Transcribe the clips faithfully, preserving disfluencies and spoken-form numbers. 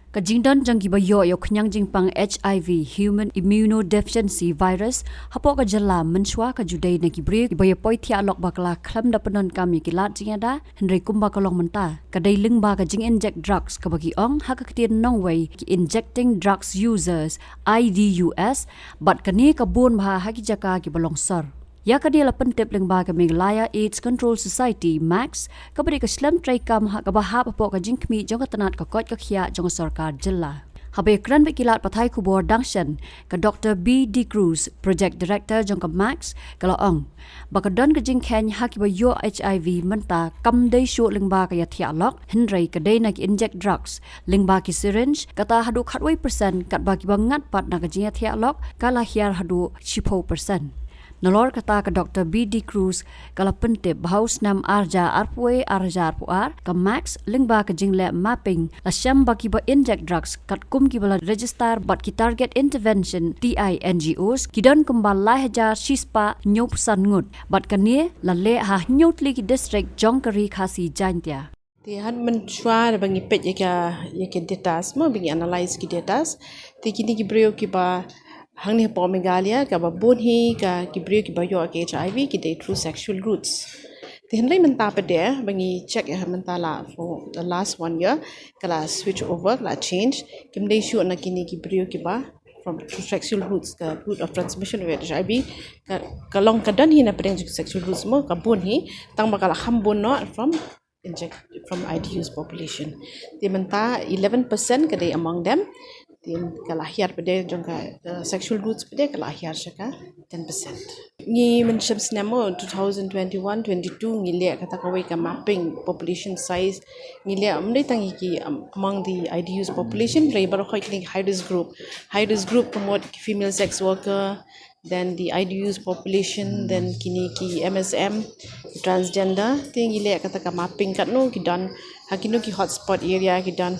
Ka jingdon jong kiba ïoh ïa u khñiang jingpang HIV, Human Immunodeficiency Virus, hapoh ka jylla mynshwa ka ju dei na ki briew kiba ïa poi thiah lok bakla khlem da pyndonkam ïa ki lad jingïada, hynrei kumba ka long mynta ka dei lyngba ka jing-inject drugs kaba ki ong ha ka ktien nongwei ki injecting drugs users, I D U S, bad kane ka bun bha ha ki jaka kiba long sor. Ïa kane la pyntip lyngba ka Meghalaya AIDS Control Society, MACS, kaba dei ka shlem treikam ha kaba hap hapoh ka jingkhmih jong ka tnat ka koit ka khiah jong ka sorkar jylla. Haba ïakren bad ki lad pathai khubor dang shen, ka Doctor B D Cruz, Project Director jong ka MACS, ka la ong ba ka don ka jingkheiñ ha kiba ïoh HIV mynta kam dei shuh lyngba ka ïathiah lok, hynrei ka dei na ki inject drugs lyngba ki syringe, kata haduh khatwei percent, katba kiba ngat pat na ka jingïathiah lok ka la hiar haduh shiphew percent. Nalor kata, ka Doctor B D Cruz ka la pyntip ba ha u snem ar hajar arphew wei ar hajar arphew ar, ka MACS lyngba ka jingleh mapping la shem ba kiba inject drugs katkum kiba la register bad ki target intervention T I N G Os ki don kumba lai hajar shispah hynñiewphew san ngut, bad kane la leh ha hynñiew tylli ki district jong ka Ri Khasi Jaintia. Te ha mynshwa da ba ngi peit ïa ka, ïa ka data, mo, ba ngi analyse ki data, te kine ki briew kiba hangne hapoh Meghalaya kaba bun hi ka ki briew kiba ïoh ka HIV ki dei through sexual routes. Te hynrei mynta pat de ba ngi check ïa mynta la for the last one year ka la switch over, ka la change, kim dei shuh na kine ki briew kiba from through sexual routes, ka route of transmission of HIV ka, ka long ka don hi na pdeng sexual routes, mo, ka bun hi, tang ba ka la kham bun noh from inject from I D Us population. Te mynta eleven percent ka dei among them. Te ka la hiar pat de jong ka, uh, sexual routes pat de ka la hiar sha ka ten percent. Ngi mynshem snem, mo, two thousand twenty-one twenty-two ngi leh kata kawei ka mapping population size. Ngi leh ym dei tang ïa ki, um, among the I D Us population, hynrei baroh kine ki high risk group. High risk group ka mut ki female sex worker, then the I D Us population, then kine ki M S M, transgender. Te ngi leh kata ka mapping katno ki don ha kino ki hotspot area ki don.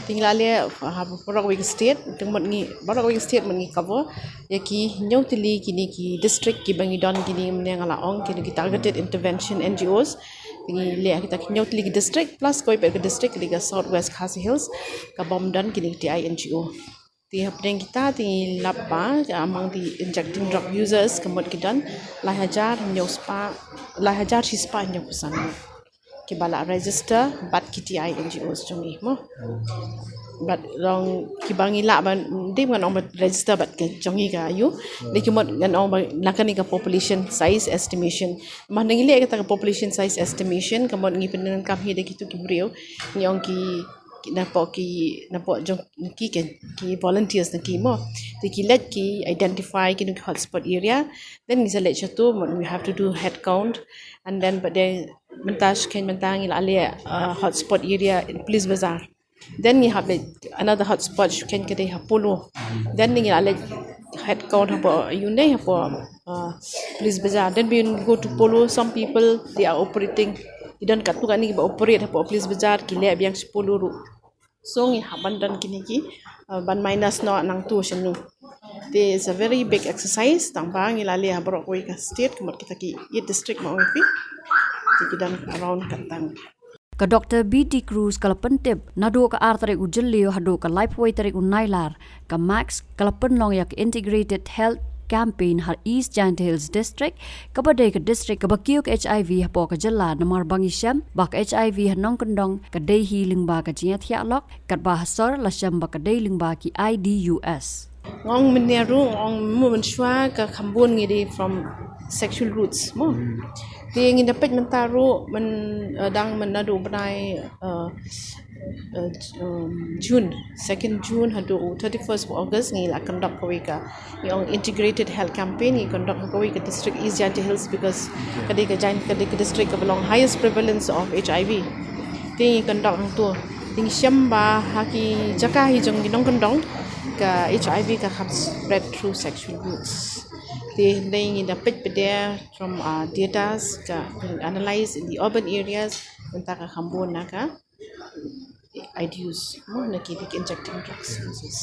Te ngi la leh ha baroh kawei ka state, te mut ngi baroh kawei ka state mut ngi cover ïa ki hynñiew tylli kine ki district kiba ngi don kine, mynne nga la ong, kine ki targeted intervention N G Os. Te ngi leh ha kita ki hynñiew tylli ki district plus kawei pat ka district ka dei ka South West Khasi Hills kaba ym don kine ki T I N G O. Te hapdeng kita te ngi lap ba among the injecting drug users ka mut ki don lai hajar hynñiew spah, lai hajar shispah hynñiewphew san kiba la register bad ki T I N G Os jong ngi, mo. Bad long kiba ngi lah ban dei ngan ong ba register bad ka jong ngi ka ïu. Dei ki mut ngan ong ba na kane ka population size estimation. Namar ngi leh kata ka population size estimation ka mut ngi pyndonkam hi da kitu ki briew, ngi ong ki, ki napoh ki, napoh jong ki, ki, ki volunteers na ki, mo. Te ki leit ki identify kino ki hotspot area. Then ngi sa leit shatu, mo, we have to do head count. And then, but then mynta shu kheiñ mynta ngi la leh, uh, hotspot area in Police Bazar. Then ngi hap leit another hotspot shu kheiñ ka dei ha Polo. Then ngi la leit head count hapoh ïu ne hapoh, uh, Police Bazar. Then when we go to Polo, some people they are operating, ki don katto katne kiba operate hapoh Police Bazar, ki leh biang sha Polo ruh. So ngi hap ban don kine ki, uh, ban minus noh nangtu shano. Te it's a very big exercise, tang ba ngi la leh ha baroh kawei ka state, ka mut kita ki eight district, mo, ong phi. Te ki don around katang. Ka Doctor B D Cruz ka la pyntip naduh ka ar tarik u Jylliew haduh ka laiphew wei tarik u Nailar, ka MACS ka la pynlong ïa ka Integrated Health Campaign ha East Jaintia Hills District, kaba dei ka district kaba kiew ka HIV hapoh ka jylla, namar ba ngi shem ba ka HIV ha nongkyndong ka dei hi lyngba ka jingïathiah lok, katba ha sor la shem ba ka dei lyngba ki I D Us. Nga ong mynne ruh, nga ong mynshwa ka kham bun ngi dei from sexual routes, mo. Te ngi da peit mynta ruh myn, uh, dang myn naduh bnai, uh, uh, um, June, second June haduh thirty-first August ngi la conduct kawei ka, ngi ong integrated health campaign, ngi conduct ha kawei ka district East Jaintia Hills because ka dei ka Jain, ka dei ka district kaba long highest prevalence of HIV. Te ngi conduct hangtu. Te ngi shem ba ha ki jaka hi jong ki nongkyndong ka HIV ka kham spread through sexual routes. Te hynrei ngi da peit pat de from, uh, data ka analyze in the urban areas, mynta ka kham bun na ka I D Us, mo, na ki big injecting drugs users.